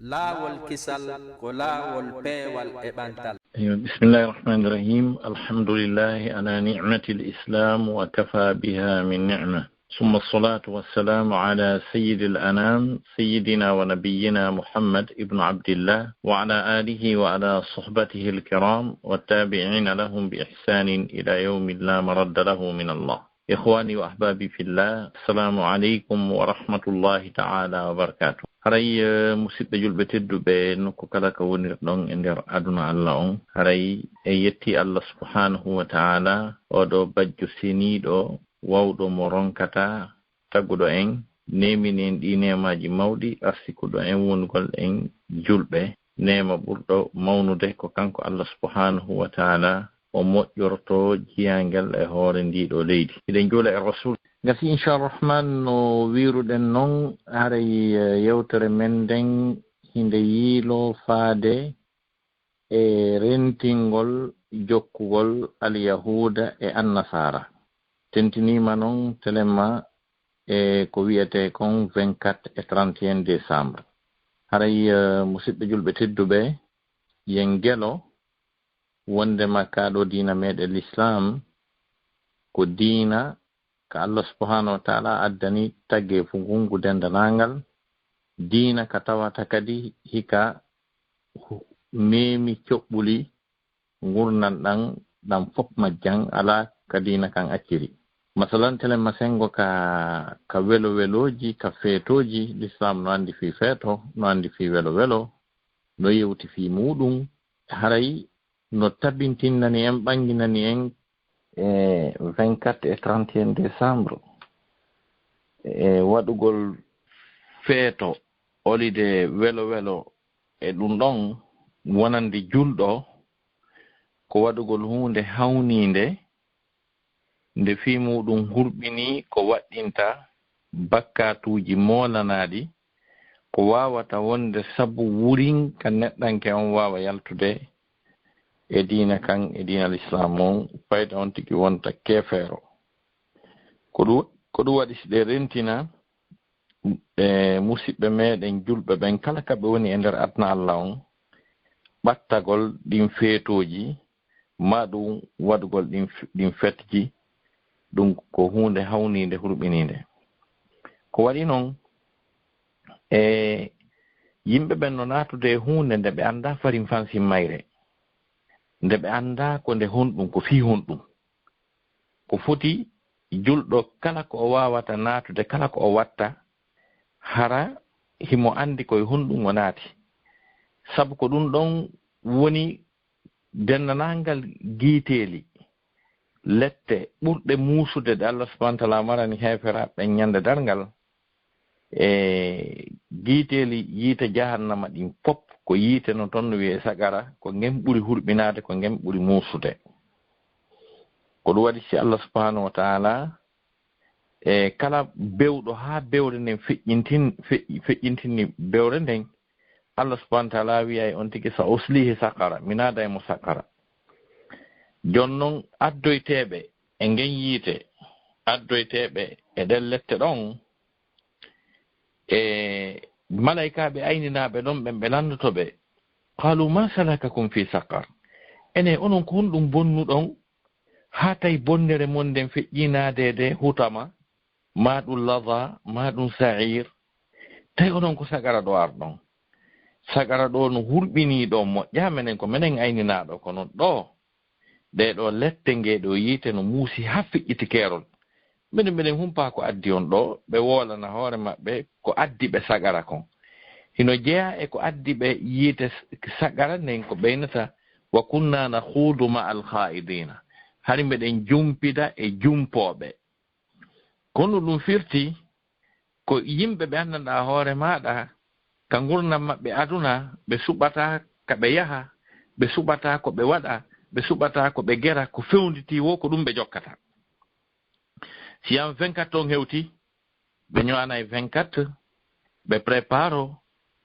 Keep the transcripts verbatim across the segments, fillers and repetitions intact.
Laawol kisal ko laawol peewal e ɓantal. أيوة، بسم الله الرحمن الرحيم. الحمد لله على نعمة الإسلام وكفى بها من نعمة. ثم الصلاة والسلام على سيد الأنام سيدنا ونبينا محمد ابن عبد الله وعلى آله وعلى صحبته الكرام والتابعين لهم بإحسان إلى يوم لا مرد له من الله. Ikhwani wa ahbabi fillah, assalamu aleykum wa rahmatullahi ta'ala wa barakatuh. Haray, eh, musidɓe julɓe tedduɓe, nokku kala ka wonirɗon e nder aduna Allah on, haray en yetti Allah subhanahu wa ta'ala, oɗo bajjo seniiɗo, wawɗo mo ronkata, taguɗo en, neemini en ɗi neemaaji mawɗi, arsikuɗo en wonugol en julɓe. Neema ɓurɗo mawnude ko kanko Allah subhanahu wa ta'ala, o moƴƴorto jiyangel e hoore ndiɗo leydi. Hiɗen juula e Rasul. Gasi, inchallah rahman, no wiruɗen non, haray, eh, yewtere men nden hinde yiilo faade e rentingol jokkugol Alyahuuda e Annasara. Tentiniima non telemma e ko wiyetee kon vingt-quatre e trente et un décembre. Haray, eh, musidɓe julɓe tedduɓe, yen gelo wondema kaa ɗo diina meɗen Lislaam ko diina ka Allah subhanahu wa ta'ala addani taggeefu ngun ngu dendanangal, diina ka tawata kadi hika hu-, meemi coɓɓuli ngurndan ɗan, ɗan fof majjan alaa ka diina kan acciri. Masalan, telemma sengo ka, ka welo welooji, ka feetooji, Lislaam no anndi fii feeto, no anndi fii welo welo, no yewti fii muuɗum, haray no tabintinnani en, ɓanginani en e vingt-quatre et trente et un décembre, e waɗugol feeto, olide welo welo e ɗum ɗon wonande julɗo, ko waɗugol huunde hawniinde, nde fii muuɗum hurɓinii ko waɗɗinta bakkaatuuji moolanaaɗi, ko waawata wonde sabu wurin ka neɗɗanke on waawa yaltude e diina kan, e diina Lislaam on, fayda on tigi wonta keefeero. Ko ɗum, ko ɗum waɗi si ɗe rentina, e musidɓe meɗen julɓe ɓen kala ka ɓe woni e nder aduna Allah on, ɓattagol ɗin feetooji, ma ɗum waɗugol ɗin f-, ɗin fetji, ɗum ko huunde hawniinde, hurɓiniinde. Ko waɗi non, e yimɓe ɓen no naatude e huunde nde ɓe anndaa farin fansin mayre, nde ɓe anndaa ko nde honɗum, ko fii honɗum. Ko foti julɗo kala ko o waawata naatude, kala ko o watta, hara himo anndi ko e honɗum o naati. Sabu ko ɗum ɗon woni denndaangal giiteeli, lette ɓurɗe muusude ɗe Allah subhanahu wa ta'ala marani heeferaaɓe ɓen ñande darngal, e giiteeli yiite jahannama ɗin fof ko yiite no ton no wiyee saqara, ko ngen ɓuri hurɓinaade, ko ngen ɓuri muusude. Ko ɗum waɗi si Allah subhanahu wa ta'ala, e kala bewɗo haa bewre nden feƴƴintin-, fe-, feƴƴintini bewre nden, Allah subhanahu wa ta'ala wi'ay on tigi, "Sa uslihi saqara", mi naada e mo saqara. Jon non addoyteeɓe e ngen yiite, addoyteeɓe e ɗen lette ɗon, e malaykaaɓe ayninaaɓe ɗon ɓen ɓe lanndoto ɓe, "Qalu ma salakakum fi saqar?" Ene onon ko honɗum bonnuɗon haa tawi bonnere mon nden feƴƴinaade de hutama, ma ɗum laza, ma ɗum sa'ir? Tawi onon ko saqara ɗo arɗon? Saqara ɗo no hurɓinii ɗo moƴƴa, menen ko menen ayninaaɗo, kono ɗo ɗee ɗoo lette, ngee ɗoo yiite no muusi haa feƴƴiti keerol. Mbeɗen, mbeɗen humpaa ko addi on ɗoo, ɓe woolana hoore maɓɓe ko addi ɓe saqara kon. Hino jeyaa e ko addi ɓe yiite s-, saqara nden ko ɓeynata, "Wa kunna nakhudu ma'al kha'idina." Hari mbeɗen jumpida e jumpooɓe. Kono ɗum firti ko yimɓe ɓe anndanɗaa hoore maaɗa, ka ngurndan maɓɓe aduna, ɓe suɓataa ka ɓe yaha, ɓe suɓataa ko ɓe waɗa, ɓe suɓataa ko ɓe gera, ko fewnditii woo ko ɗum ɓe jokkata. Si yan vingt-quatre on hewti, ɓe ño'anay vingt-quatre, ɓe préparo,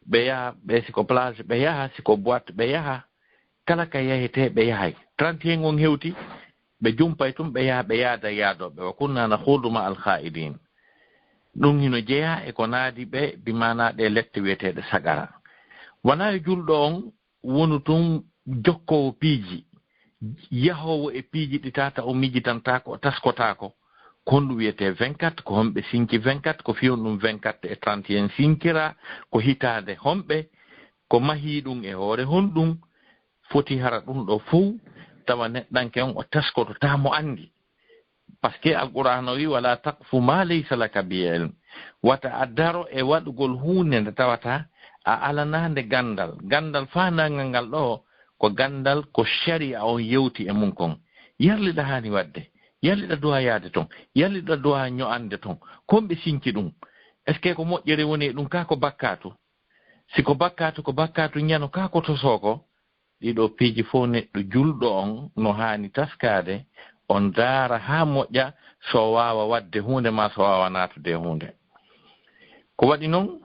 ɓe yaha, ɓe si ko plage ɓe yaha, si ko boîte ɓe yaha, kala ka yahetee ɓe yahay. Trente et un on hewti, ɓe jumpay tun, ɓe yaha, ɓe yaada yaadooɓe, "Wa kunna nakhudu ma'al kha'idin." Ɗum hino jeyaa e ko naadi ɓe, bi maanaa ɗee lette wi'eteeɗe saqara. Wanaa yo julɗo on wonu tun jokkoowo piiji, yahoowo e piiji ɗi tata o miijitantaako, o taskotaako. Ko honɗum wiyetee vingt-quatre? Ko homɓe sinki vingt-quatre? Ko fii honɗum vingt-quatre e trente et un sinkiraa? Ko hitaande homɓe? Ko mahii ɗum e hoore honɗum? Foti hara ɗum ɗo fow tawa neɗɗanke on o taskoto, taa mo anndi. Parce que Alqur'aana o wi'i, "Wala taqfu ma laysa laka bihi ilm." Wata a daro e waɗugol huunde nde tawata a alanaa nde ganndal. Ganndal faandaangal ngal ɗo ko ganndal ko shari'a on yewti e mum kon. Yalli ɗa haani waɗde, yalli ɗa duwaa yaade ton, yalli ɗa duwaa ño'ande ton. Ko homɓe sinki ɗum? Est-ce que ko moƴƴere woni e ɗum, kaa ko bakkaatu? Si ko bakkaatu, ko bakkaatu ñano, kaa ko tosoo ko? Ɗiɗo piiji fow neɗɗo julɗo on no haani taskaade, on daara haa moƴƴa, so o waawa waɗde huunde maa so o waawa naatude e huunde. Ko waɗi non,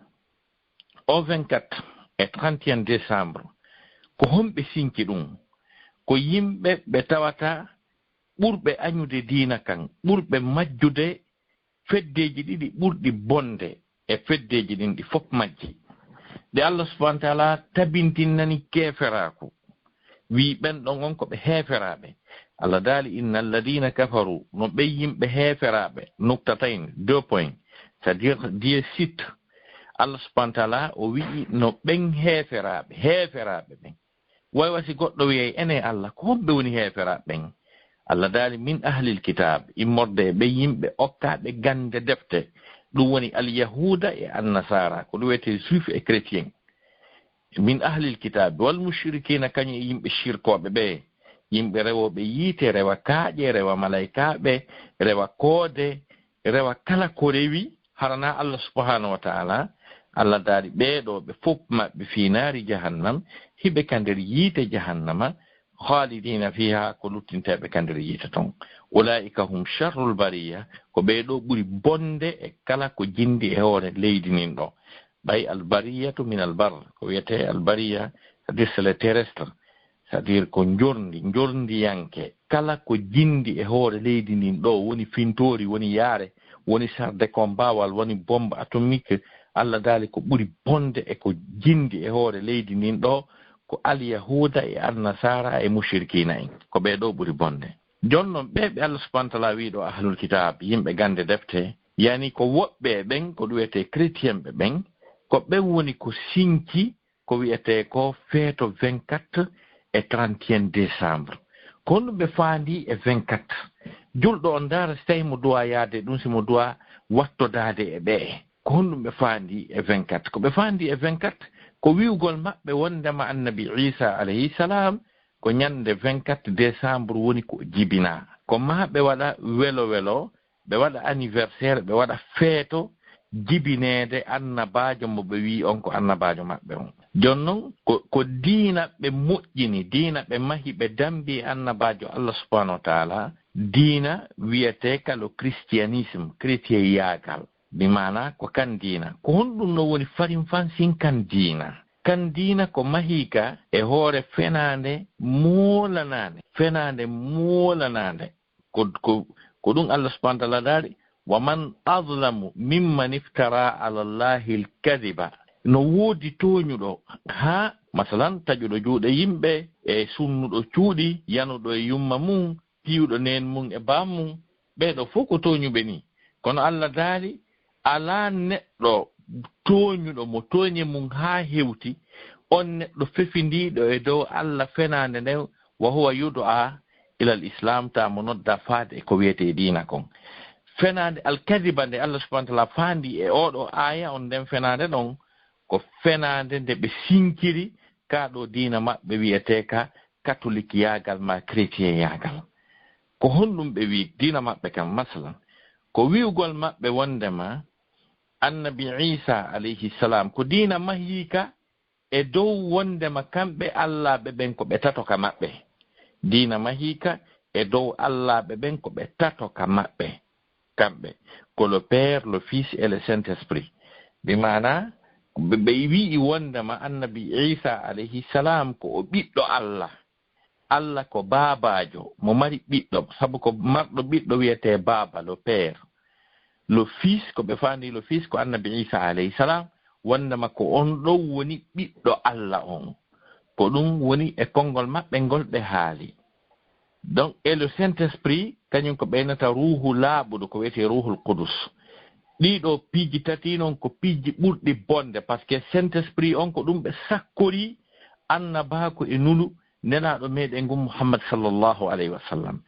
o vingt-quatre e trente et un décembre, ko homɓe sinki ɗum? Ko yimɓe ɓe tawata ɓurɓe añude diina kan, ɓurɓe majjude feddeeji ɗiɗi ɓurɗi bonde e feddeeji ɗin, ɗi fof majji, ɗi Allah subhanahu wa taala tabintinnani keeferaaku, wii ɓen ɗon on ko ɓe heeferaaɓe. Allah daali, "Inna alladina kafaru", no ɓen yimɓe heeferaaɓe, nukta tayn, deux points, c'est-à-dire, Dieu cite, Allah subhanahu wa taala o wi'i no ɓen heeferaaɓe, heeferaaɓe ɓen. Way wa si goɗɗo wi'ay, "Enen Allah, ko homɓe woni heeferaaɓe ɓen?" Allah daali, "Min ahlil kitaab", immorde e ɓen yimɓe okkaaɓe gannde defte, ɗum woni Alyahuuda e Annasaara, ko ɗum wiyetee Juif e Chrétien. "Min ahlil kitaabi wal mushrikiina", kañum e yimɓe shirkooɓe ɓe, yimɓe rewooɓe yiite, rewa kaaƴe, rewa malaykaaɓe, rewa koode, rewa kala ko rewi, hara na Allah subhanahu wa taala. Allah daali, "Ɓee ɗoo ɓe fof maɓɓe fii naari jahannam, hiɓe ka nder yiite jahannama, khaalidiina fiihaa, ko luttinteeɓe ka nder yiite ton. Ulaa'ika hum sharrul bariya, ko ɓee ɗoo ɓuri bonde e kala ko jinndi e hoore leydi nin ɗoo." Ɓay al bariyatu min al bar, ko wiyetee al bariya, c'est-à-dire c'est le terrestre, c'est-à-dire ko njorndi, njorndiyanke, kala ko jinndi e hoore leydi ndin ɗoo, woni fintoori, woni yaare, woni char de combat, walla woni bombe atomique, Allah daali ko ɓuri bonde e ko jinndi e hoore leydi ndin ɗoo, ko Alyahuuda e Annasaara e mushrikiina en. Ko ɓee ɗoo ɓuri bonde. Jooni non, ɓee ɓe Allah subhanahu wa taala wii ɗoo ahlul kitaab, yimɓe gannde defte, yani ko woɓɓe e ɓen, ko ɗum wiyetee chrétien ɓe ɓen, ko ɓen woni ko sinki ko wiyetee ko feeto vingt-quatre e trente et un décembre. Ko honɗum ɓe faandii e vingt-quatre? Julɗo on ndaara si tawii mo duwaa yaade ɗum, si mo duwaa wattodaade e ɓee. Ko honɗum ɓe faandii e vingt-quatre? Ko ɓe faandii e vingt-quatre, ko wi'ugol maɓɓe wonndema Annabi Iisaa alayhi salaam, ko ñannde vingt-quatre décembre woni ko jibinaa. Ko maa ɓe waɗa welo welo, ɓe waɗa anniversaire, ɓe waɗa feeto jibineede annabaajo mo ɓe wi'i on ko annabaajo maɓɓe on. Jooni non, ko, ko diina ɓe moƴƴini, diina ɓe mahi, ɓe dambi e annabaajo Allah subhanahu wa taala, diina wi'eteeka le christianisme, chrétieyaagal. Bi maanaa ko kan diina. Ko honɗum no woni farinfansin kan diina? Kan diina ko mahiika e hoore fenaande moolanaande, fenaande moolanaande. Ko, ko, ko ɗum Allah subhanahu wa taala daali, "Wa man azlamu mimman iftara ala Allahi al-kadiba." No woodi tooñuɗo haa, masalan, taƴuɗo juuɗe yimɓe, e sunnuɗo cuuɗi, yanuɗo e yumma mum, piyuɗo neen mum e baam mum, ɓee ɗoo fof ko tooñuɓe nii. Kono Allah daali, alaa neɗɗo tooñuɗo mo tooñe mum haa hewti, on neɗɗo fefindiiɗo e dow Allah fenaande nden, wa huwa yud'a ilal Islam, taa mo nodda faade e ko wiyetee diina kon. Fenaande alkadiba nde Allah subhanahu wa taala faandi e oo ɗoo aaya on, nden fenaande ɗon ko fenaande nde ɓe sinkiri kaa ɗoo diina maɓɓe wi'eteeka katolikiyaagal maa chrétieyaagal. Ko honɗum ɓe wi'i diina maɓɓe kan? Masalan, ko wi'ugol maɓɓe wonndema Annabi Iisaa alayhi salaam ko diina mahiika e dow wonndema kamɓe Allaaɓe ɓen ko ɓe tato ka maɓɓe. Diina mahiika e dow Allaaɓe ɓen ko ɓe tato ka maɓɓe. Kamɓe ko le Père, le Fils et le Saint-Esprit. Bi maanaa, ɓe, ɓe wi'i wonndema Annabi Iisaa alayhi salaam ko o ɓiɗɗo Allah. Allah ko baabaajo, mo mari ɓiɗɗo, sabu ko marɗo ɓiɗɗo wiyetee baaba, le Père. Le Fils, ko ɓe faandi le Fils ko Annabi Iisaa alayhi salaam, wonndema ko on ɗon woni ɓiɗɗo Alla on. Ko ɗum woni e konngol maɓɓe ngol ɓe haali. Donc, e le Saint-Esprit, kañum ko ɓeynata ruuhu laaɓuɗo, ko wiyetee ruuhul qudus. Ɗiɗo piiji tati noon ko piiji ɓurɗi bonde, parce que Saint-Esprit on ko ɗum ɓe sakkori annabaaku e nulu nelaaɗo meɗen ngun Muhammad sallallahu alayhi wa sallam.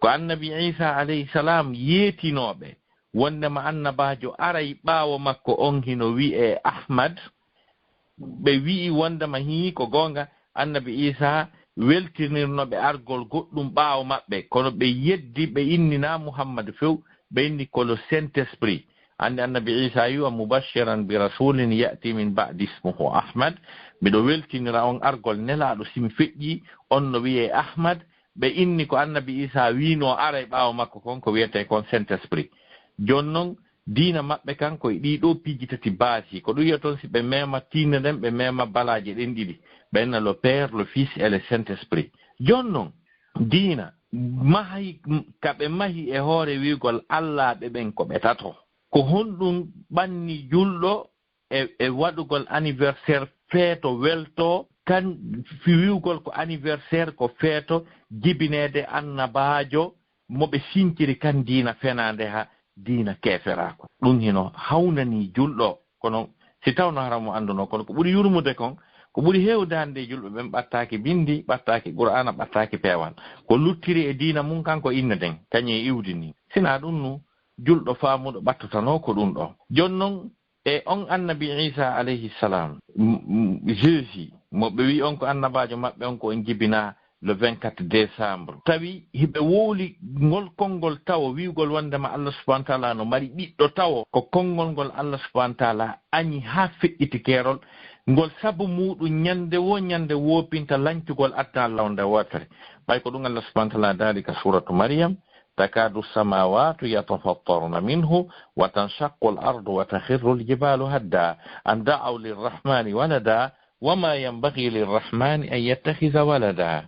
Ko annabi Isa alayhi salam yeetinooɓe wonndema annabaajo aray ɓaawo makko on hino wi'ee Ahmad. Ɓe wi'i wonndema hii ko goonga, annabi Isa weltinirno ɓe argol goɗɗum ɓaawo maɓɓe, kono ɓe yeddi, ɓe innina Muhammad few, ɓe inni ko le Saint-Esprit. Anndi annabi Isa wi'a, "Mubashiran bi rasulin ya'ti min ba'di ismuhu Ahmad." Miɗo weltinira on argol nelaaɗo si mi feƴƴi, on no wi'ee Ahmad. Ɓe inni ko annabi Isa wi'noo aray ɓaawo makko kon, ko wiyetee kon Saint-Esprit. Jooni non, diina maɓɓe kan ko e ɗii ɗoo piiji tati baasi. Ko ɗum wi'a toon si ɓe meema tiinde nden, ɓe meema balaaje ɗen ɗiɗi. Ɓe inna le Père, le Fils et le Saint-Esprit. Jooni non, diina mahi, ka ɓe mahi e hoore wi'ugol Allaaɓe ɓen ko ɓe tato. Ko honɗum ɓanni julɗo e, e waɗugol anniversaire feeto welto, kan fi wi'ugol ko anniversaire ko feeto jibineede annabaajo mo ɓe sinciri kan diina fenaande ha diina keeferaaku. Ɗum hino hawnani julɗo, kono si tawno hara mo annduno, kono ko ɓuri yurmude kon, ko ɓuri heewdaande e julɓe ɓen ɓattaaki bindi, ɓattaaki Qur'aana, ɓattaaki peewal. Ko luttiri e diina mum kan ko inne den, kañum e iwdi ni. Sina ɗum nu, julɗo faamuɗo ɓattotanoo ko ɗum ɗo. Jooni non, e on annabi Isa alayhi salam, m-, m-, Jésus, mo ɓe wi on ko annabaajo maɓɓe on, ko on jibinaa le vingt-quatre décembre. Tawi hiɓe wowli ngol konngol tawo, wi'ugol wondema Allah subhanahu wa ta'ala no mari ɓiɗɗo tawo. Ko konngol ngol Allah subhanahu wa ta'ala añi haa feƴƴiti keerol ngol, sabu muuɗum ñande woo ñande woopinta lancugol aduna Allah nde wootere. Ɓay ko ɗum Allah subhanahu wa ta'ala daali ka suuratu Maryam, تكاد السماوات يتفطرن منه وتنشق الأرض وتخر الجبال هدا أن دعوا للرحمن ولدا وما ينبغي للرحمن أن يتخذ ولدا.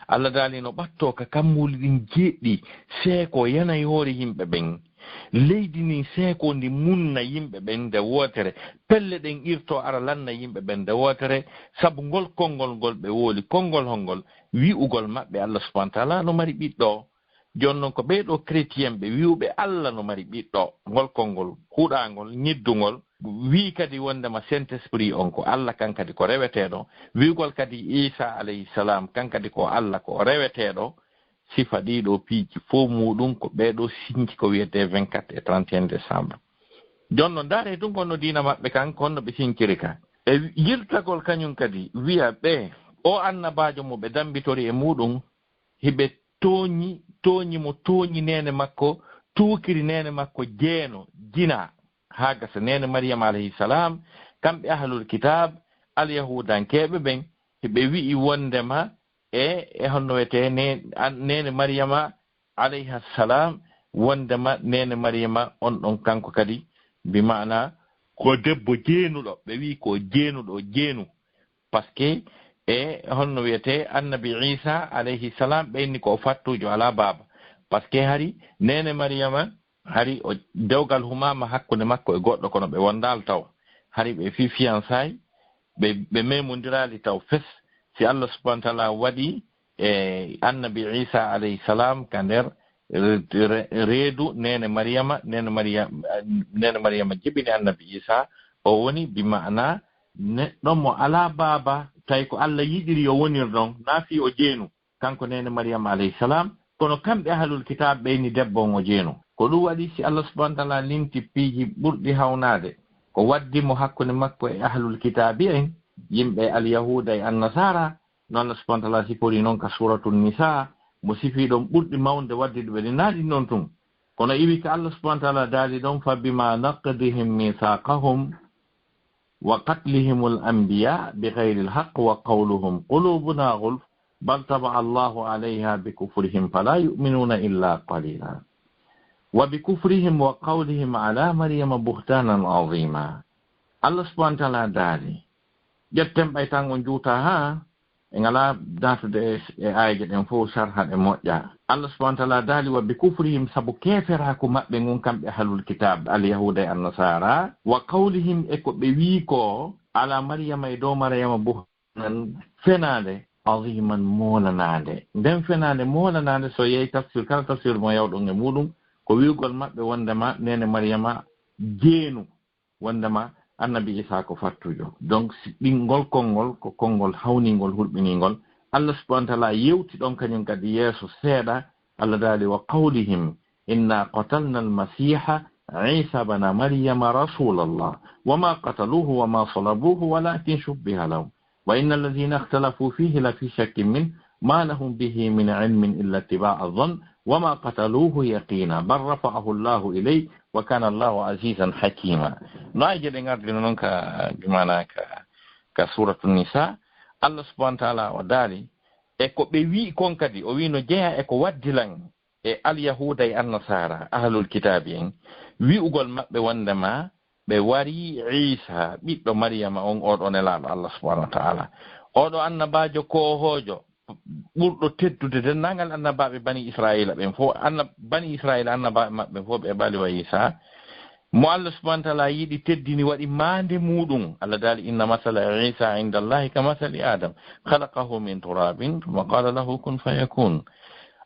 Allah daali no ɓattoo ka kammuuli ɗin jeeɗiɗi, seeko yana e hoore yimɓe ɓen. Leydi ndin seeko ndi munna yimɓe ɓen nde wootere. Pelle ɗen irtoo ara lanna yimɓe ɓen nde wootere, sabu ngol konngol ngol ɓe wowli, konngol honngol? Wi'ugol maɓɓe Allah subhanahu wa ta'ala no mari ɓiɗɗo. Jooni non ko ɓee ɗoo chrétien ɓe wi'uɓe Allah no mari ɓiɗɗo, ngol konngol huɗaangol, ñiddungol, wi'i kadi wondema Saint-Esprit on ko Allah, kan kadi ko reweteeɗo, wi'ugol kadi Isa alayhi salam, kan kadi ko Allah, ko o reweteeɗo, sifa ɗii ɗoo piiji fow muuɗum ko ɓee ɗoo sinci ko wiyetee vingt-quatre e trente et un décembre. Jooni non ndaaree tun ko no diina maɓɓe kan, ko no ɓe sinciri ka. E yiltagol kañum kadi wi'a ɓe, o annabaajo mo ɓe dambitori e muuɗum, hiɓe tooñi, tooñi mo, tooñi neene makko, tuukiri neene makko jeeno, jinaa, haa gasa neene Maryama alayhi salam, kamɓe ahlul kitaab, alyahuudankeeɓe ɓen, hiɓe wi'i wondema, e, e honno wiyetee ne-, an-, neene Maryama alayha salam, wondema neene Maryama on ɗon kanko kadi, bi maana ko debbo jeenuɗo, ɓe wi'i ko jeenuɗo, jeenu. Parce que, e honno wiyetee, annabi Isa alayhi salam ɓe inni ko o fattuujo, alaa baaba. Parce que hari neene Maryama, hari o, dewgal humaama hakkunde makko e goɗɗo, kono ɓe wondaali taw. Hari ɓe fii fiançailles, ɓe, ɓe memondiraali taw fes. Si Allah subhanahu wa ta'ala waɗi e annabi Isa alayhi salam ka nder re-, re-, reedu neene Maryama, neene Maryam-, neene Maryama jibini annabi Isa, o woni bi maana neɗɗo mo alaa baaba, tawi ko Allah yiɗiri yo wonir ɗon, naa fii o jeenu, kanko neene Maryama alayhi salam, kono kamɓe ahlul kitaab ɓe inni debbo on o jeenu. Ko ɗum waɗi si Allah subhanahu wa ta'ala linti piiji ɓurɗi hawnaade, ko waddi mo hakkunde makko e ahlul kitaabi en, yimɓe alyahuuda e annasaara, no Allah subhanahu wa ta'ala sifori non ka Suuratul Nisaa, mo sifii ɗon ɓurɗi mawnde waddi ɗum ɓe naaɗi non tun. Kono iwi ka Allah subhanahu wa ta'ala daali ɗon, فبما نقضهم ميثاقهم وقتلهم الأنبياء بغير الحق وقولهم قلوبنا غلف بل طبع الله عليها بكفرهم فلا يؤمنون إلا قليلا وبكفرهم وقولهم على مريم بهتانا عظيما. Allah subhanahu wa ta'ala daali, ƴetten ɓay tan on juuta haa En alaa dartude e, e aayeeje ɗen fof, sarha ɗe moƴƴa. Allah subhanahu wa taala daali: "Wa bi kufrihim", sabu keeferaaku maɓɓe ngun, kamɓe ahlul kitab, al yahuuda e annasaara, "wa qawlihim", e ko ɓe wii ko, "ala Maryama", e dow Maryama, "buhtanan", fenaande, "aziman", moolanaande. Nden fenaande moolanaande, so yehi tafsir, kala tafsir mo yawɗon e muɗum, ko wi'ugol maɓɓe wondema neene Maryama jeenu, wondema annabi Isa ko fattujo. Donc, si ɗin, ngol konngol ko konngol hawningol, hulɓiningol. Allah subhanahu wa taala yewti ɗon kañum kadi yeeso seeɗa. Allah daali: "Wa qawlihim inna qatalna al-masiha Isa bana Maryama rasulallah, wa ma qataluhu wa ma salabuhu, walakin shubbiha lahum. Wa inna alladhina ikhtalafu fihi la fi shakkin min, ma lahum bihi min ilmin illa ittiba'a adh-dhann, wa ma qataluhu yaqina, bal rafa'ahu Allahu ilayhi, wa kana Allahu azizan hakima." No aayeeje ɗen ardino non ka, bi maana ka, ka Suratu Nisa, Allah subhanahu wa taala o daali, e ko ɓe wi'i kon kadi, o wi'i no jeyaa e ko waddi lan e alyahuuda e annasaara, ahlul kitaabi en, wi'ugol maɓɓe wondema ɓe wari Iisa, ɓiɗɗo Maryama on, oɗo nelaaɗo Allah subhanahu wa taala. Oɗo annabaajo koohoojo, ɓurɗo teddude denndaangal annabaaɓe Bani Israa'iila ɓen fof, anna-, Bani Israa'iila annabaaɓe maɓɓe fof ɓe ɓaali wa Iisa. Mo Allah subhanahu wa taala yiɗi, teddini, waɗi maande muɗum. Allah daali: "Inna masala Iisa inda Allahi ka masali Adam, khalaqahu min turabin, thumma qala lahu kun fayakun."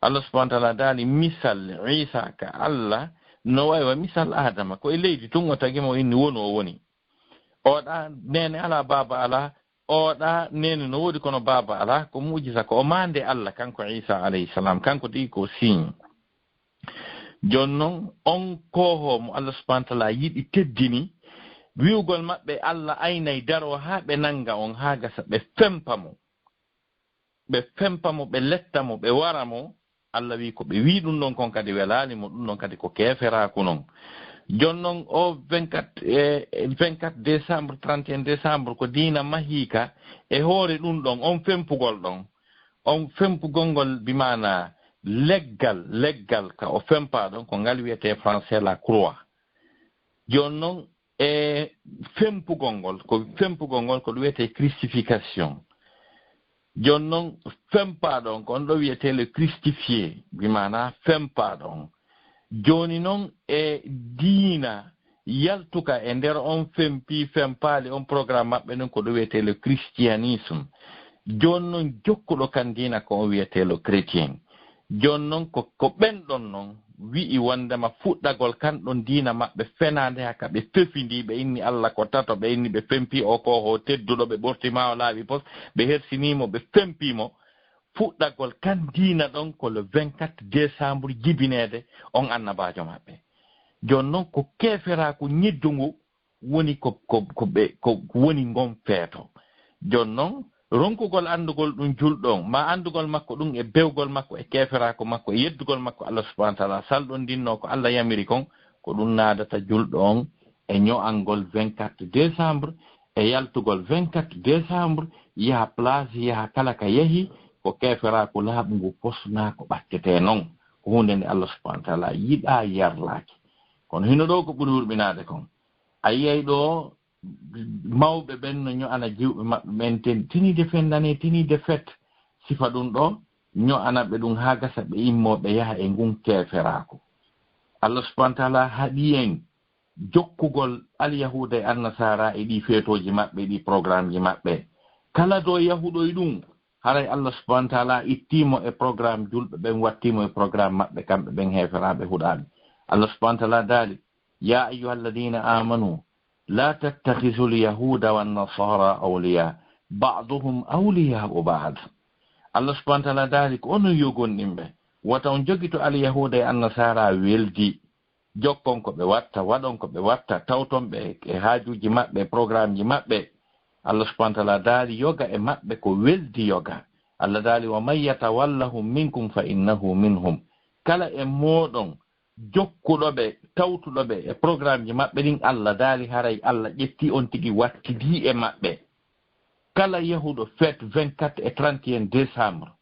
Allah subhanahu wa taala daali, misal Iisa ka Allah no wayi wa misal Adama, ko e leydi tun o tagi mo, inni wonu o woni. Oɗa neene alaa, baaba alaa, oɗa neene no woodi kono baaba alaa, ko mu'jiza, ko o maande Allah, kanko Iisa alayhi salam, kanko tigi ko signe. Jooni non, on koohoo mo Allah subhanahu wa taala yiɗi, teddini, wi'ugol maɓɓe Allah aynay daroo haa ɓe nannga on, haa gasa ɓe fempa mo. Ɓe fempa mo, ɓe letta mo, ɓe wara mo. Allah wi'i ko ɓe wi'i ɗum ɗon kon kadi welaali mo, ɗum ɗon kadi ko keeferaaku non. Jooni non o vingt-quatre, e, vingt-quatre décembre, trente et un décembre, ko diina mahiika e hoore ɗum ɗon, on fempugol ɗon. On fempugol ngol, bi maana leggal, leggal ka o fempaa ɗon, ko ngal wiyetee français la croix. Jooni non, e fempugol ngol, ko fempugol ngol ko ɗum wiyetee crucifixion. Jooni non, fempaa ɗon ko on ɗo wiyetee le crucifié, bi maana fempaa ɗon. Jooni non, e diina yaltuka e nder on fempi, fempaali, on programme maɓɓe ɗum ko ɗo wiyetee le christianisme. Jooni non, jokkuɗo kan diina ko on wiyetee le chrétien. Jooni non, ko, ko ɓen ɗon non wi'i wondema fuɗɗagol kan ɗon diina maɓɓe fenaande, haka ɓe fefindi, ɓe inni Allah ko tato, ɓe inni ɓe fempi o koohoo tedduɗo, ɓe ɓorti ma o laaɓi pos, ɓe hersini mo, ɓe fempi mo. Fuɗɗagol kan diina ɗon ko le vingt-quatre décembre jibineede on annabaajo maɓɓe. Jooni non, ko keeferaaku ñiddu ngu woni ko, ko, ko ɓe, ko woni ngon feeto. Jooni non, ronkugol anndugol ɗum julɗo on, ma anndugol makko ɗum e bewgol makko e keeferaaku makko e yeddugol makko Allah subhanahu wa taala, salɗondinnoo ko Allah yamiri kon, ko ɗum naadata julɗo on e ño'angol vingt-quatre décembre, e yaltugol vingt-quatre décembre, yaha plage, yaha kala ka yahi, ko keeferaaku laaɓungu pos, naa ko ɓattetee non. Ko huunde nde Allah subhanahu wa taala yiɗaa, yarlaaki. Kono hino ɗoo ko ɓuri hurɓinaade kon. A yiyay ɗoo mawɓe ɓen no ño'ana jiwɓe maɓɓe ɓen, ten-, tiniide fendane, tiniide fet, sifa ɗum ɗoo, ño'ana ɓe ɗum haa gasa ɓe immoo ɓe yaha e ngun keeferaaku. Allah subhanahu wa taala haɗi en jokkugol alyahuuda e annasaara e ɗii feetooji maɓɓe, ɗii programmeji maɓɓe. Kala ɗo yahuɗo e ɗum, haray Allah subhanahu wa taala ittii mo e programme julɓe ɓen, wattii mo e programme maɓɓe kamɓe ɓen heeferaaɓe huɗaaɓe. Allah subhanahu wa taala daali: "Ya ayyuhalladhina amanu, la tattakhidhul yahuda wan nasara awliya, ba'duhum awliya'u ba'd." Allah subhanahu wa taala daali ko onon yo gomɗinɓe, wata on jogito alyahuuda e annasaara weldi. Jokkon ko ɓe watta, waɗon ko ɓe watta, tawton ɓe e haajuuji maɓɓe, programmeji maɓɓe. Allah subhanahu wa taala daali yoga e maɓɓe ko weldi yoga. Allah daali: "Wa man yatawallahum minkum fa innahu minhum." Kala e mooɗon jokkuɗo ɓe, tawtuɗo ɓe e programmeji maɓɓe ɗin, Allah daali haray Allah ƴetti on tigi wattidi e maɓɓe. Kala yahuɗo fête vingt-quatre et trente et un décembre,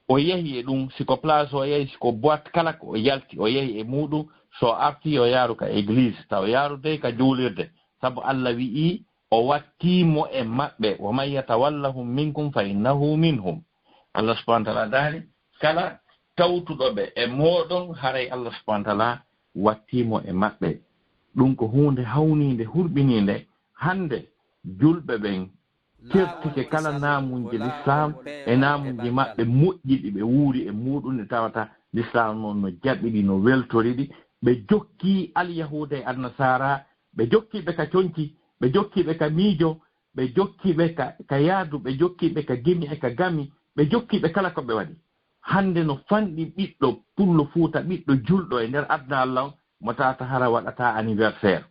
o yahi e ɗum, si ko plage o yahi, si ko boîte, kala ko o yalti, o yahi e muɗum, so arti yo yaaru ka église, taw yaaru dey ka juulirde, sabu Allah wi'i o wattii mo e maɓɓe. "Wa man yatawallahum minkum fa innahu minhum." Allah subhanahu wa ta'ala daali, kala tawtuɗo ɓe e mooɗon, haray Allah subhanahu wa ta'ala wattii mo e maɓɓe. Ɗum ko huunde hawniinde, hurɓiniinde. Hannde, julɓe ɓen kertike kala naamuuji Lislaam e naamuuji maɓɓe moƴƴi ɗi ɓe wuuri e muuɗum, ɗi tawata Lislaam noon no jaɓi ɗi, no weltori ɗi. Ɓe jokki Alyahuuda e Annasaara, ɓe jokki ɓe ka conci, ɓe jokki ɓe ka miijo, ɓe jokki ɓe ka, ka yaadu, ɓe jokki ɓe ka gimi e ka gami, ɓe jokki ɓe kala ko ɓe waɗi. Hannde no fanɗi ɓiɗɗo pullo Fuuta, ɓiɗɗo julɗo e nder aduna Allah on, mo tawata hara waɗata anniversaire.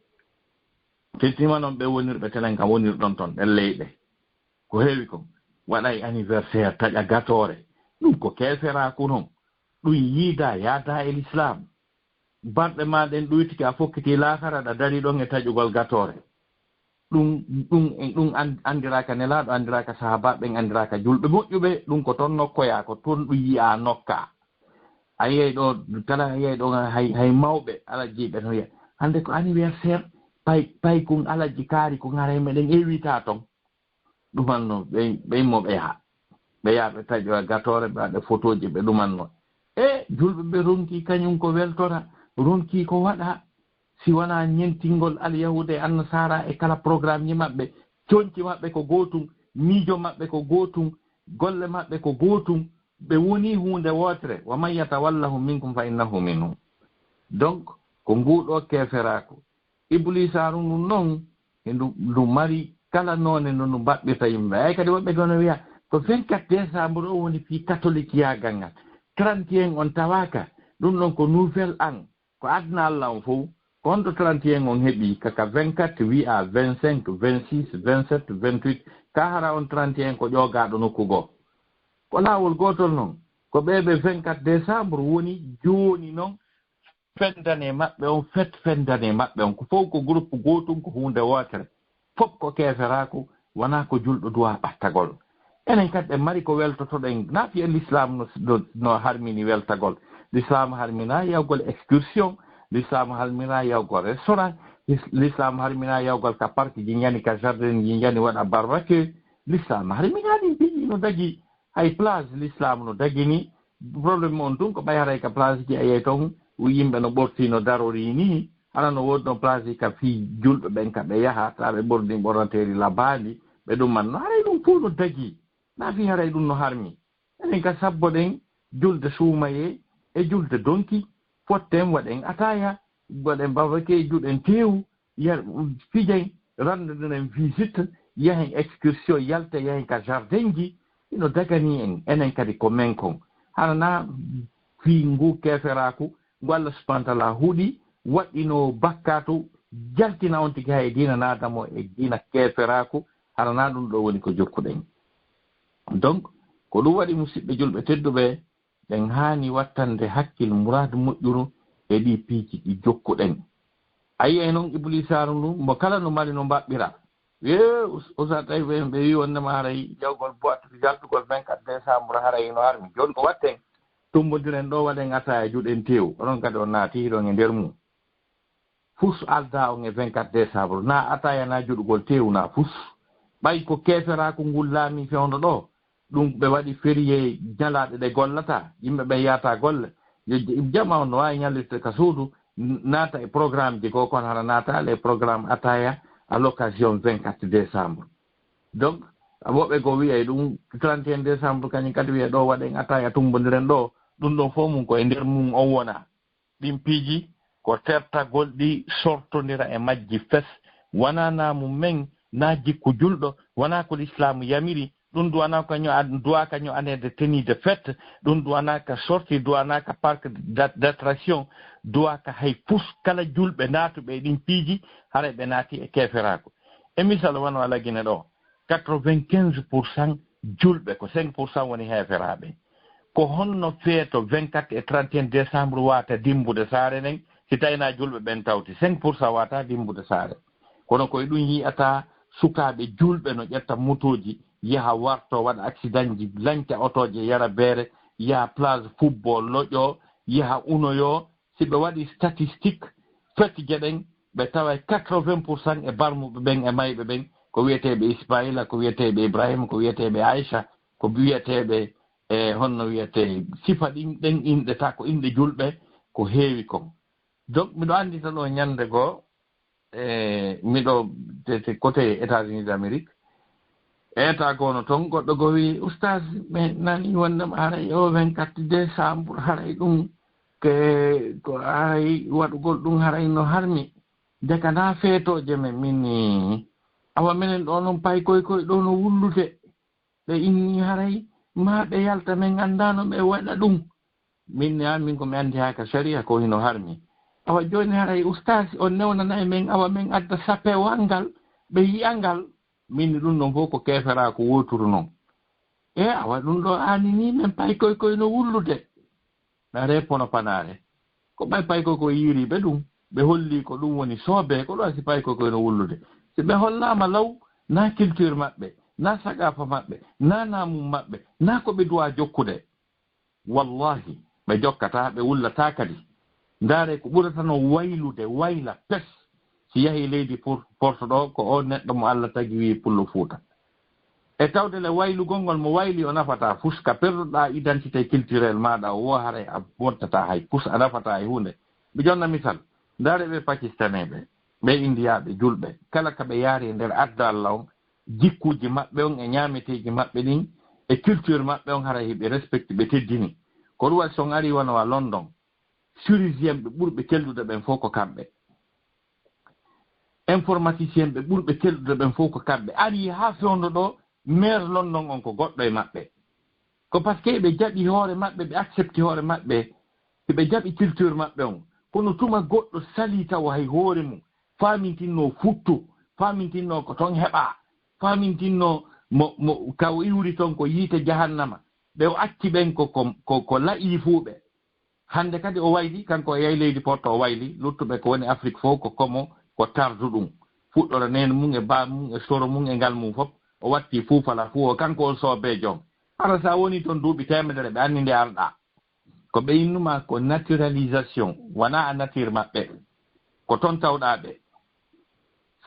Firtima noon ɓe wonirɓe tenen kam wonirɗon toon, ɗen leyɗe. Ko heewi kon, waɗay anniversaire, taƴa gatoore. Ɗum ko keeferaaku noon. Ɗum yiida, yaada e Lislaam. Barɗe ma ɗen ɗuytike, a fokkiti laakara, ɗa dari ɗon e taƴugol gatoore. Ɗum, ɗum, ɗum an-, anndiraaka Nelaaɗo, anndiraaka sahaabaaɓe ɓen, anndiraaka julɓe moƴƴuɓe. Ɗum ko toon nokkoyaa, ko toon ɗum yi'aa nokkaa. A yiyay ɗo, kala a yiyay ɗo hay, hay mawɓe alajji ɓe no wiya, "Hannde ko anniversaire, pay, pay kun alajji kaari kun, haray meɗen ewitaa toon." Ɗuman no ɓey, ɓey mo ɓe yaha. Ɓe yaha ɓe taƴoya gatoore, ɓe waɗa fotooji, ɓe ɗuman no. E julɓe ɓe ronki kañum ko weltora, ronki ko waɗa. Si wanaa ñentingol Alyahuuda e Annasaara e kala programmeji maɓɓe, conci maɓɓe ko gootum, miijo maɓɓe ko gootum, golle maɓɓe ko gootum, ɓe woni huunde wootere, "Wa man yatawallahum minkum fa innahu minhum." Donc, ko nguuɗo keeferaaku. Ibliisaaru ndu noon, e ndu, ndu mari kala noone no ndu mbaɓɓirta yimɓe. Ay kadi woɓɓe gona wiya, ko vingt-quatre décembre o woni fii katolikiyaagal ngal. Trente et un on tawaaka, ɗum ɗon ko nouvel an. Ko aduna Allah on fof, ko honto trente et un on heɓi, kaka vingt-quatre wi'a vingt-cinq, vingt-six, vingt-sept, vingt-huit, ka hara on trente et un ko ƴoogaaɗo nokku goo? Ko laawol gootol non, ko ɓee ɓe vingt-quatre décembre woni jooni non, fendane maɓɓe on, fête fendane maɓɓe on, ko fof ko groupe gootum, ko huunde wootere. Fof ko keeferaaku, wonaa ko julɗo duwaa ɓattagol. Enen kadi ɗen mari ko weltotoɗen, na fiya l'islam no, no, no harmini weltagol. L'islam harmina yawgol excursion, l'islam harmina yawgol restaurant, lis-, l'islam harmina yawgol ka parc ji njani, ka jardin ji njani waɗa barbecue. L'islam harmina ɗin piiji no dagi. Hay plage l'islam no dagini. Problème on tun ko ɓay haray ka plage ji a yiyay ton, yimɓe no ɓorti no darori ni. Hara no woodi no plage ka fii julɓe ɓen ka ɓe yaha, ta ɓe ɓorni ɓornateeri labaandi, ɓe ɗuman no. Haray ɗum fof no dagi. Na fii haray ɗum no harmi. Enen ka sabboɗen julde suumayee e julde donki, fotten waɗen ataaya, waɗen barbecue, juɗen teewu, yar-, pijen, ranndoɗen visite, yahen excursion, yalte, yahen ka jardin ji, ino dagani en, enen kadi ko men kon. Hara na fii ngu keeferaaku, ngu Allah subhanahu wa ta'ala huɗi, waɗɗino bakkaatu, jaltina on tigi hay e diina naadamo e diina keeferaaku, hara na ɗum ɗo woni ko jokkuɗen. Donc, ko ɗum waɗi musidɓe julɓe tedduɓe, ɗen haani wattande hakkil muraadu moƴƴuru e ɗi piiji ɗi jokkuɗen. A yiyay noon Ibliisaaru ndu, mo kala no mari no mbaɓɓira. Wee, us-, usa tawi ɓe, ɓe wii wonde ma haray jawgol boîte, jaltugol vingt-quatre décembre haray no harmi. Jooni ko watten? Tummbondiren ɗo, waɗen ataaya, juɗen teewu. Onon kadi on naati hiɗon e nder mum. Fus aldaa on e vingt-quatre décembre. Na ataaya, na juɗugol teewu, na fus. Ɓay ko keeferaaku ngul laami fewndo ɗo. Ɗum ɓe waɗi férié ñalaaɗe ɗe gollata, yimɓe ɓe yahata golle. Yo j-, jama on no waawi ñallirde ka suudu, n-, naata e programme ji goo, kono hara naata les programmes ataaya à l'occasion vingt-quatre décembre. Donc, woɓɓe goo wiyay ɗum trente et un décembre, kañum kadi wiya ɗo waɗen ataaya, tummbondiren ɗo, ɗum ɗon fof mum ko e nder mum on wona. Ɗin piiji ko tertagol ɗi, sortondira e majji fes. Wanaa naamu men, na jikku julɗo, wanaa ko Lislaamu yamiri. Ɗum duwanaa ko ño-, duwaaka ño'aneede tenue de fête, ɗum duwanaaka sortie, duwanaaka parc d'a-, d'attraction, duwaaka hay fus. Kala julɓe naatuɓe e ɗin piiji, haray ɓe naati e keeferaaku. E misal, wano Ala Gine ɗo, quatre-vingt-quinze pour cent julɓe, ko cinq pour cent woni heeferaaɓe. Ko honno feeto vingt-quatre e trente et un décembre waata dimmbude saare nden, si tawi na julɓe ɓen tawti? Cinq pour cent waata dimmbude saare. Kono ko e ɗum yi'ata sukaaɓe julɓe no ƴetta motooji, yaha warto, waɗa accident ji, lanca otooji, yara beere, yaha plage football, loƴo, yaha unoyo, si ɓe waɗi statistique, fête ji ɗen, ɓe taway quatre-vingts pour cent e barmuɓe ɓen e mayɓe ɓen, ko wiyeteeɓe Ismaila, ko wiyeteeɓe Ibrahima, ko wiyeteeɓe Aicha, ko wiyeteeɓe e honno wiyetee sifa ɗin, ɗen inɗe, ta ko inɗe julɓe, ko heewi kon. Donc miɗo anndita ɗo ñannde goo, e miɗo te, te côté États-Unis d'Amérique, e ta goono toon, goɗɗo goo wii, "Oustaz, mi nani wonndema haray o vingt-quatre décembre, haray ɗum ke, ko haray waɗugol ɗum haray no harmi. Nde ka na feetooje men, min ni, awa menen ɗo noon paykoy koy ɗo no wullude. Ɓe inni haray ma ɓe yalta, men anndaano ɓe waɗa ɗum." Min ni, an min ko mi anndi haa ka sariya ko hino harmi. Awa jooni haray ustaas on newnana e men, awa men adda sapewal ngal, ɓe yi'a ngal. Min ni ɗum ɗon fof ko keeferaa ko wooturu noon. E awa ɗum ɗo aani ni men paykoy koy no wullude. Ɓe aree pono panaare. Ko ɓay paykoy ko yiiriiɓe ɗum. Ɓe holli ko ɗum woni soobee, ko ɗum si paykoy koy no wullude. Si ɓe hollaama law, na culture maɓɓe, na sagaafa maɓɓe, na naamum maɓɓe, na ko ɓe duwaa jokkude. Wallahi, ɓe jokkataa, ɓe wullataa kadi. Ndaaree ko ɓurata no waylude, wayla pes. Si yahii leydi Por-, Porto ɗo, ko o neɗɗo mo Alla tagi wii Pullo Fuuta. E tawde le waylugol ngol mo wayli o nafataa fus, ka perduɗaa identité culturelle maaɗa o, wo haray a wontataa hay fus, a nafataa hay huunde. Mi jonna misal, ndaaree ɓe Pakistaneeɓe, ɓe Indiyaaɓe, julɓe, kala ka ɓe yaari e nder adda Alla on, jikkuuji maɓɓe on e ñaameteeji maɓɓe ɗin e culture maɓɓe on, haray hiɓe respecti, ɓe teddini. Ko ɗum waɗi si on arii wano wa London, chirurgien ɓe ɓurɓe keldude ɓen fof ko kamɓe. Informaticien ɓe ɓurɓe keldude ɓen fof ko kamɓe. Arii haa fewndo ɗo, maire London on ko goɗɗo e maɓɓe. Ko parce que ɓe jaɓi hoore maɓɓe, ɓe accepti hoore maɓɓe, ɓe jaɓi culture maɓɓe on. Kono tuma goɗɗo salii tawa hay hoore mum, faamintinno futtu, faamintinno ko ton heɓaa, faamintinno mo, mo ka o iwri ton ko yiite jahannama. Ɓe o acci ɓen ko, ko, ko, ko la'iifuuɓe. Hannde kadi o wayli, kanko o yahi leydi Porto o wayli, luttuɓe ko woni Afrik fof ko komo, ko tardu ɗum. Fuɗɗora neene mum e baa mum e soro mum e ngal mum fof, o watti fuu fala fuu o, kanko on soobeejo on. Hara sa woni toon duuɓi teemedere ɓe anndi nde arɗaa. Ko ɓe innuma ko naturalisation, wonaa a nature maɓɓe. Ko toon tawɗaa ɓe.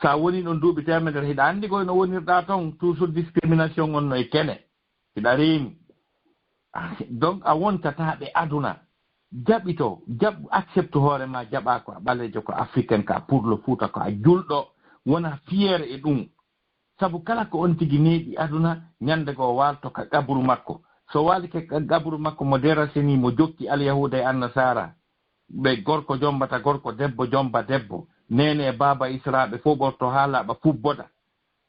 Sa woni ɗon duuɓi teemedere, hiɗa anndi koy no wonirɗaa toon, toujours discrimination on no e kene. Hiɗa reeni. Ah, donc a wontataa ɓe aduna. Jaɓito, jaɓ, accepte hoore ma, jaɓaa ko a ɓaleejo, ko africain, ko a pullo fuuta, ko a julɗo. Wona fier e ɗum. Sabu kala ko on tigi neeɓi aduna, ñande goo waalto ka qaburu makko. So waalike ka qaburu makko, mo derasini, mo jokki alyahuuda e annasaara, ɓe gorko jombata gorko, debbo jomba debbo, neene e baaba Israa, ɓe fof ɓorto haa laaɓa, fubboda.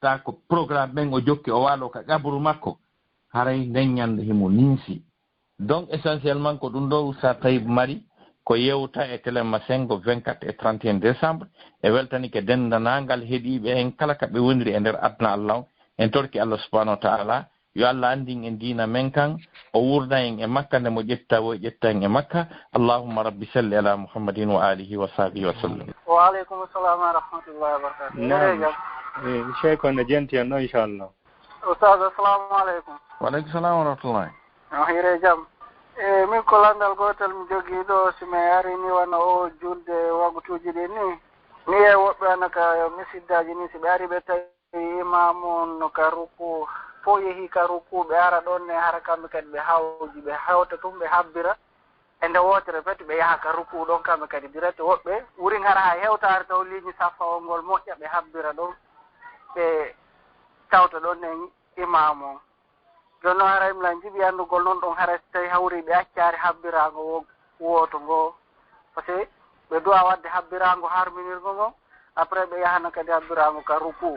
Ta ko programme ɓen o jokki, o waalo ka qaburu makko, haray nden ñande himo ninsi. Donc, essentiellement, ko ɗum ɗo Oustaz Taïb mari, ko yewta e Télé Masengo vingt-quatre et trente et un décembre. E weltanike denndanangal heɗiiɓe en kala ka ɓe woniri e nder aduna Allah on. En torki Allah subhanahu wa ta'ala, yo Allah anndin en diina men kan, o wurna en e Makka, nde mo ƴetta, o ƴetta en e Makka. Allahumma rabbi salli ala Muhammadin wa alihi wa sahbihi wa sallam. Wa aleykum salam wa rahmatullahi wa barakatuh. Naam. Eɗen jam? Eh, Cheikh on no jenti en ɗo, inchallah. Oustaz, assalamu aleykum. Wa aleykum salam wa rahmatullahi. On hiire jam. E, min ko lanndal gootal mi jogii ɗo, si mi arii ni wano o julde waktuuji ɗin ni. Mi e woɓɓe ana ka misiddaaji ni, si ɓe arii ɓe tawi imaamu on no ka ruku, fof yehii ka ruku, ɓe ara ɗon ne, hara kamɓe kadi ɓe hawji, ɓe hewta tun, ɓe habbira. E nde wootere pet ɓe yaha ka ruku ɗon kamɓe kadi direct. Woɓɓe wurin hara hay hewtaare taw liiñi saffa on ngol moƴƴa, ɓe habbira ɗon, ɓe tawta ɗon ne imaamu on. Jooni noon haray mi lan jiɓi anndugol noon ɗon haray so tawi hawri ɓe accaari habbiraango wo-, wooto ngo. Parce que ɓe duwa waɗde habbiraango harminirgo ngo, après ɓe yahana kadi habbiraango ka ruku.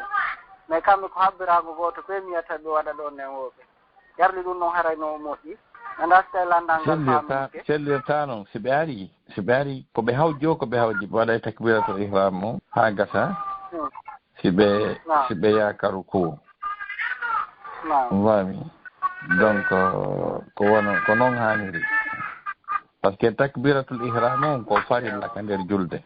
Mais kamɓe ko habbiraango gooto pe mi yiyata ɓe waɗa ɗon nen wooɓe. Yarli ɗum noon haray no moƴƴi. Mi anndaa so tawi lanndal ngal Sellirta, faamike. Sellirta noon, si ɓe ari, si ɓe ari, ko ɓe hawji o, ko ɓe hawji, ɓe waɗa e takbiratul ihram o, haa gasa. Hmm. Si ɓe, Naam. Si ɓe yaha ka ruku. Naam. On faami? Donc, ko wano, ko noon haaniri. Parce que takbiratul ihram on ko farilla ka nder julde.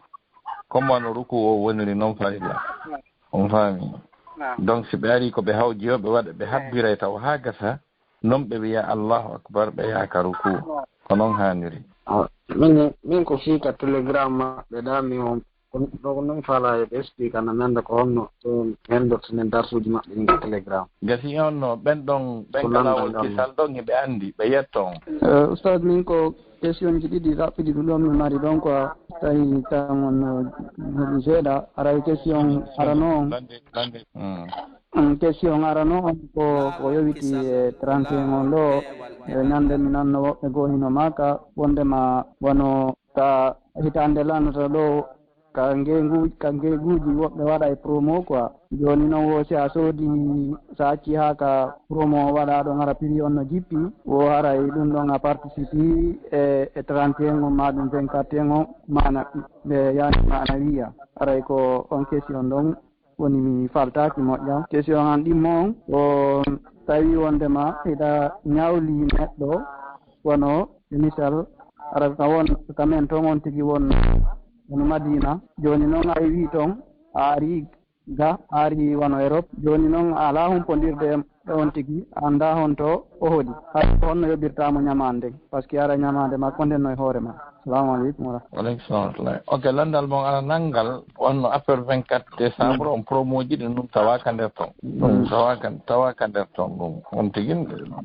Comme wano ruku o woniri noon farilla. Naam. On faami? Naam. Donc, si ɓe ari ko ɓe hawji o, ɓe waɗa, ɓe Naam. Habbiray taw haa gasa, noon ɓe wiya Allahu Akbar, ɓe yaha ka ruku. Naam. Ko noon haaniri. Ah, min, min ko fii ka Telegram maɓɓe ɗa mi on Kono ɗo ko noon faalaa e ɓe explique ana nannda ko honno ɗum henndortenen darsuuji maɓɓe ɗin e Telegram. Gasi on no ɓen ɗon, ɓen ko kala lanndal o ngal kisal ɗon hiɓe anndi, ɓe yetto on. Eh, Oustaz, min ko question ji ɗiɗi raɓɓiɗi ɗum ɗon mi mari ɗon quoi, tawi tan on no heɓi seeɗa. Aray question arano on. Lanndi, lanndi. Mm. Mm, question arano on ko, ko yowiti e trente et un on ɗo, e ñande mi nanno woɓɓe goo hino maaka, wondema wano ka hitaande lanata ɗo, ka ngeegu-, ka ngeeguuji woɓɓe waɗa e promo quoi. Jooni noon wo si a soodi, sa acci haa ka promo waɗa ɗon hara prix on no jippi, wo haray ɗum ɗon a participe e, e trente et un on ma ɗum vingt-quatre et un on, mana ɓe yani mana wiya. Haray ko on question ɗon woni mi faltaaki moƴƴa. Question an ɗimmo on, ko tawi wondema hiɗa ñawli neɗɗo, wano e misal, ara ka won, ka men ton on tigi won, won Madina. Jooni noon a iwi ton, a ari ga, a ari wano Europe. Jooni noon a alaa humpondirde e on tigi, a anndaa honto o hoɗi. Hay honno yoɓirtaa mo ñamaande nden, parce que ara ñamaande makko nden no e hoore ma. Salamu aleykum wa rahmatullahi. Wa aleykum salam wa rahmatullahi. Ok, lanndal mon ana nanngal, wonno affaire vingt-quatre décembre, on promo ji ɗin ɗum tawaaka nder ton. Ɗum tawaaka, tawaaka nder ton ɗum. On tigi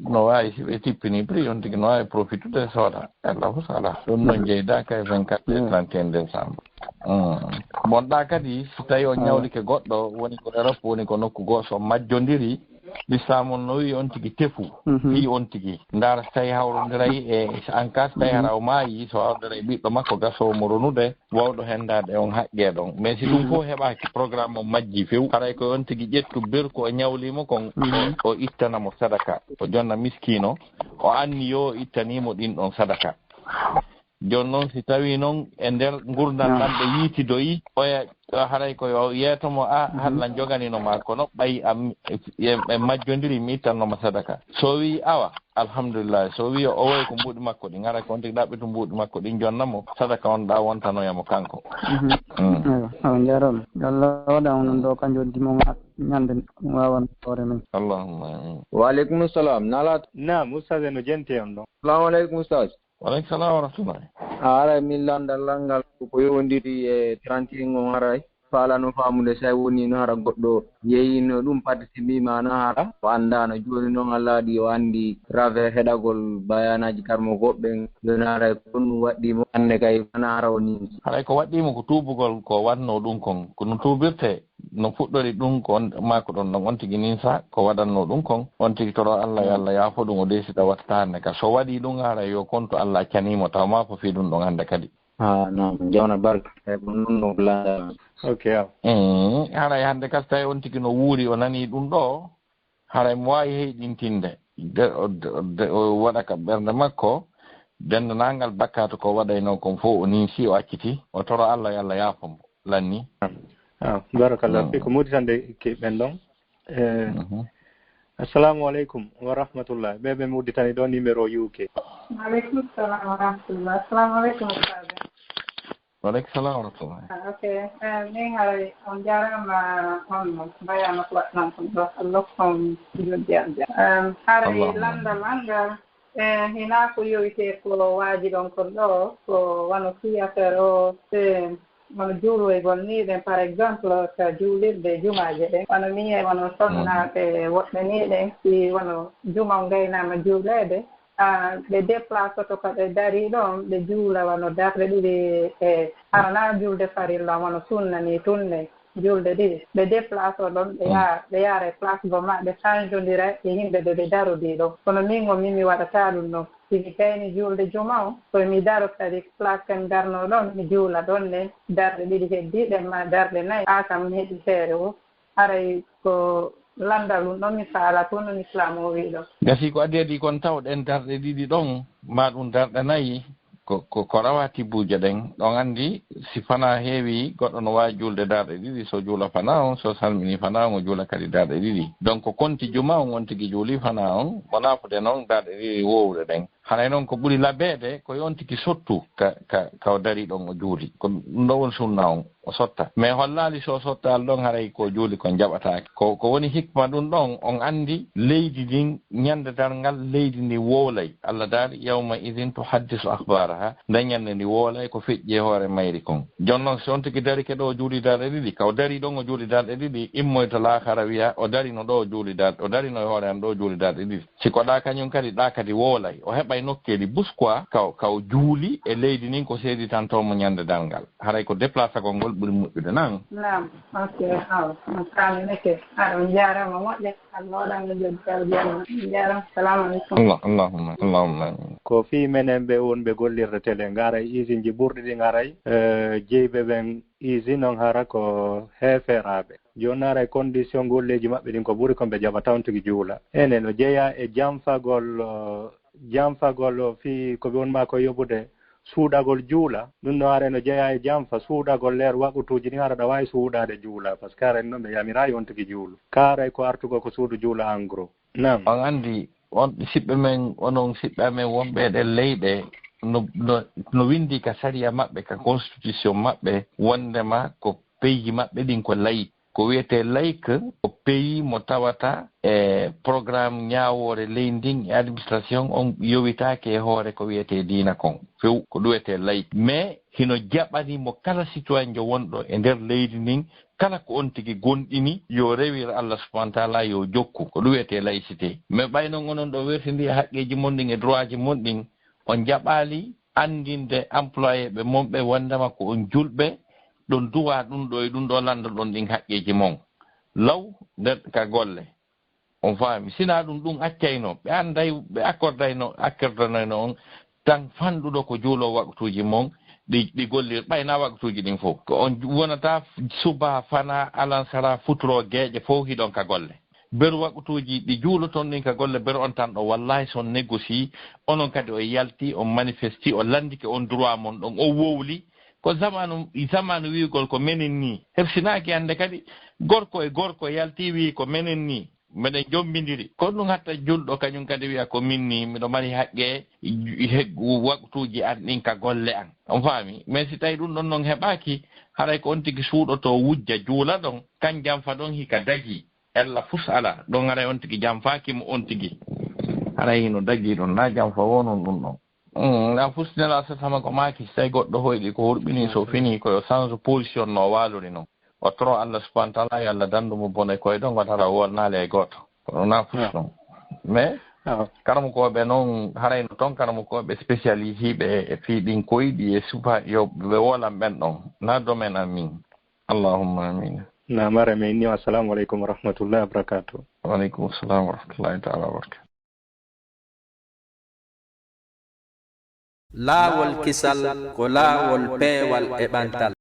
no waawi, si ɓe tippini prix, on tigi no waawi profitude e sooda. Allahu taala. Ɗum noon jeydaaka e vingt-quatre e trente et un décembre. Mm. Bonɗa kadi, so tawi on ñawlike goɗɗo, woni ko Europe, woni ko nokku goo, so majjondiri, l'islam on no wi'i on tigi tefu, fii on tigi. Ndaara so tawi hawrondiray e, so an ka so tawi hara o maayi, so hawrondiray e ɓiɗɗo makko gasoowo mo ronude, wawɗo hendaade on haqqee ɗon. Mais si ɗum fof heɓaaki, programme on majji few, haray ko on tigi ƴettu berko o ñawli mo kon, o, o ittana mo sadaka, o jonna miskiino, o anni yo o ittanii mo ɗin ɗon sadaka. Jooni noon, si tawii noon e nder ngurndan ɗan ɓe yiitidoyi, oya, haray ko yo yeeto mo, a, halla joganino ma, kono ɓay am, e, e majjondiri, mi ittanno ma sadaka. So wii, awa, alhamdulillahi. So wii, o woy ko mbuuɗi makko ɗin, haray ko on tigi ɗaɓɓitu mbuuɗi makko ɗin, jonna mo sadaka on ɗa wontanoya mo kanko. Mm. Ewa, on jarama. Yalla waɗa on ɗo kanjo dimo ñande wawan hoore men. Allahumma amin. Wa aleykum salam. Nalaat. Naam, Oustaz, no jenti on ɗon? Salamu aleykum, Oustaz. Wa aleykum salam wa rahmatullahi. A ara min landa langal ko yowondiri e trente et un on haray. Faalano faamude, so a woni no hara goɗɗo yeyino ɗum, participima no hara o anndano. Jooni noon, Allah waɗi o anndi travers heɗagol bayanaji karmo goɓɓen. Jooni haray ko ɗum waɗɗimo, hannde kay wona hara o nimsi. Haray ko waɗɗimo ko tuubugol ko wanno ɗum kon, ko no tuubirte, no fuɗɗori ɗum ko on, maa ko ɗon ɗon on tigi ninsa ko waɗanno ɗum kon, on tigi toro Allah, yo Allah yaafo ɗum, o deesita watta hannde ka. So waɗi ɗum, haray yo kontu Allah accanimo, taw maa ko fii ɗum ɗon hannde kadi. Ah, non, jawna barka. E ko non ɗum ko lanndal. Ok, aw. Mm, haray hannde kas tawi on tigi no wuuri, o nani ɗum ɗo, haray mo waawi heyɗintinde. De, o, de, o, de, o waɗa ka ɓernde makko, denndanangal bakkaatu ko waɗaynoo kon fof, o ninsi, o acciti, o toro Allah, yo Allah yaafo mo. Lanni. Ah, barakallah. Mm. Ko Mauritanie de ke ɓen ɗon. Eh, mhm. Assalamu aleykum wa rahmatullah. Ɓe ɓe Mauritanie ɗo, numéro U K. Wa aleykum salam wa rahmatullah. Assalamu aleykum, Ustaz. Wa aleykum salam wa rahmatullah. Ah, ok. Eh, min haray on jarama on mo bayano ko waɗɗon ɗum ɗo. Allah on joddi am jam. Em, haray Allahumma amin. Lanndal an ngal, eh, hinaa ko yowitee ko waaji ɗon kon ɗo, ko wano fii affaire o, eh, wano juuloygol ni ɗen, par exemple, ka juulirde jumaaje ɗen. Wano miñe, wano sonnaaɓe woɓɓe ni ɗen, si wano juma on gaynaama juuleede, ah, ɓe déplace to ka ɓe darii ɗon, ɓe juula wano darɗe ɗiɗi e, hara na julde farilla, wano sunna ni tun ne, julde ɗiɗi. Ɓe déplace o ɗon, ɓe yaa, ɓe yaara e place goo ma, ɓe changeondira e yimɓe ɓe ɓe darodii ɗon. Kono min on, min mi waɗataa ɗum ɗon. Si mi gayni julde juma on, ko mi daro kadi place kan darnoo ɗon, mi juula ɗon ne, darɗe ɗiɗi heddii ɗen ma darɗe nayi, haa kam mi heɓi feere o. Haray ko lanndal ɗum ɗon mi faala, ko non Islaam o wi'i ɗon. Gasi ko adii adii kon tawɗen darɗe ɗiɗi ɗon, maa ɗum darɗe nayi, ko, ko, ko rawatibuuje ɗen. Ɗon anndi, si fanaa heewi, goɗɗo no waawi juulde darɗe ɗiɗi, so juula fanaa on, so salmini fanaa on, o juula kadi darɗe ɗiɗi. Donc, ko konti juma on, on tigi juuli fanaa on, mo nafude noon darɗe ɗiɗi woowuɗe ɗen. Haray noon ko ɓuri labeede, ko yo on tigi sottu ka, ka, ka o darii ɗon o juuli. Ko ɗum ɗo woni sunna on. o sotta. Mais hollaali so o sottaali ɗon, haray ko juuli kon jaɓataake. Ko, ko woni hikma ɗum ɗon, on anndi leydi ndin, ñande darngal, leydi ndin wowlay. Allah daali, "Yawma idin tuhaddisu akhbaraha." Nde ñande ndi wowlay ko feƴƴi e hoore mayri kon. Jooni non, si on tigi darike ɗo o juuli darɗe ɗiɗi, ka o dari ɗon o juuli darɗe ɗiɗi, immoyto laakara wiya, o darino ɗo o juuli darɗe, o darino e hoore an ɗo o juuli darɗe ɗiɗi. Si ko ɗa kañum kadi, ɗa kadi wowlay. O heɓay nokkeeli bus quoi, ka o, ka o juuli e leydi ndin ko seeditanto mo ñande darngal. Haray ko déplacagol ngol ɓuri moƴƴude, nan? Naam, ok, awa, on calminike. Aɗa, on jaaraama moƴƴa. Allah waɗan en jooɗi taw jeenama. On jaaraama. Salamu aleykum. Allah, Allahumma, Allahumma amin. Ko fii menen ɓe wonɓe gollirde télé, ngaray usine ji ɓurɗi ɗi ngaray, eh, jeyɓe ɓen usine on hara ko heeferaaɓe. Jooni haray condition golleeji maɓɓe ɗin ko ɓuri kon ɓe jaɓata on tigi juula. Enen no jeyaa e janfagol, eh, janfagol fii ko ɓe wonma ko yoɓude suuɗagol juula. Ɗum no haray no jeyaa e janfa suuɗagol leer waqutuuji ɗin hara ɗa waawi suuɗaade juula. Parce que haray non ɓe yamiraay on tigi juulu. Ka haray ko artugol ko suudu juula en gros. Naam. On anndi, on siɓɓe men, onon siɓɓe amen wonɓe e ɗen leyɗe, no, no, no winndi ka sariya maɓɓe, ka constitution maɓɓe, wonndema ko pays maɓɓe ɗin ko laïc. Ko wiyetee laïc, ko pays mo tawata e programme ñaawoore leydi ndin e administration on yowitaake e hoore ko wiyetee diina kon. Few, ko ɗum wiyetee laïc. Mais hino jaɓani mo kala citoyenjo wonɗo e nder leydi ndin, kala ko on tigi gomɗini, yo rewir Allah subhanahu wa taala, yo jokku. Ko ɗum wiyetee laïcité. Mais ɓay non onon ɗo wertindi e haqqeeji mon ɗin e droitji mon ɗin, on jaɓaali anndinde employéɓe mon ɓe wonndema ko on julɓe, ɗon duwa ɗum ɗo e ɗum ɗo lanndoɗon ɗin haqqeeji mon. Law, nder ka golle. On faami? Sinaa ɗum, ɗum accayno. Ɓe annday, ɓe accordayno, accordanoyno on tan fanɗuɗo ko juuloo waqtuuji mon ɗi, ɗi gollir, ɓay na waqtuuji ɗin fof. Ko on ju-, wonata suba, fana, alansara, futuro, geeƴe fof hiɗon ka golle. Beru waqtuuji ɗi juuloton ɗin ka golle, beru on tan ɗo, wallahi, si on négocier, onon kadi on yalti, on manifesti, on lanndike on droit mon ɗon, on wowli. Ko zamanu, zamanu wi'ugol ko menen nii. Hefsinaaki hannde kadi, gorko e gorko yalti wi'i ko menen nii. Meɗen jommbindiri. Ko ɗum hatta julɗo kañum kadi wi'a ko min nii, miɗo mari haqqe, he-, waqtuuji an ɗin ka golle an. On faami? Mais si tawi ɗum ɗon non heɓaaki, haray ko on tigi suuɗoto wujja juula ɗon, kan janfa ɗon hika dagii. Ella fus alaa. Ɗon haray on tigi janfaaki mo on tigi. Haray hino dagii ɗon, na janfa wonun ɗum ɗon. Mm, na fus nela sasama ko maaki, si tawi goɗɗo hoyɗi ko hurɓini, so fini ko yo change position no waalori non. O toro Allah subhanahu wa taala, yo Allah dandu mo bone koye ɗon, o tara o wonnaali e gooto. Kono na fus ɗon. Mais karamokooɓe non, haray no ton karamokooɓe spécialisé ɓe e fii ɗin koyɗi e sufa, yo ɓe wolan ɓen ɗon. Na domaine amin. Allahumma amin. Naam, ara min ni. Assalamu aleykum wa rahmatullahi wa barakatuh. Wa aleykum assalam wa rahmatullahi taala wa barakatuh. Laawol kisal ko laawol peewal e ɓantal.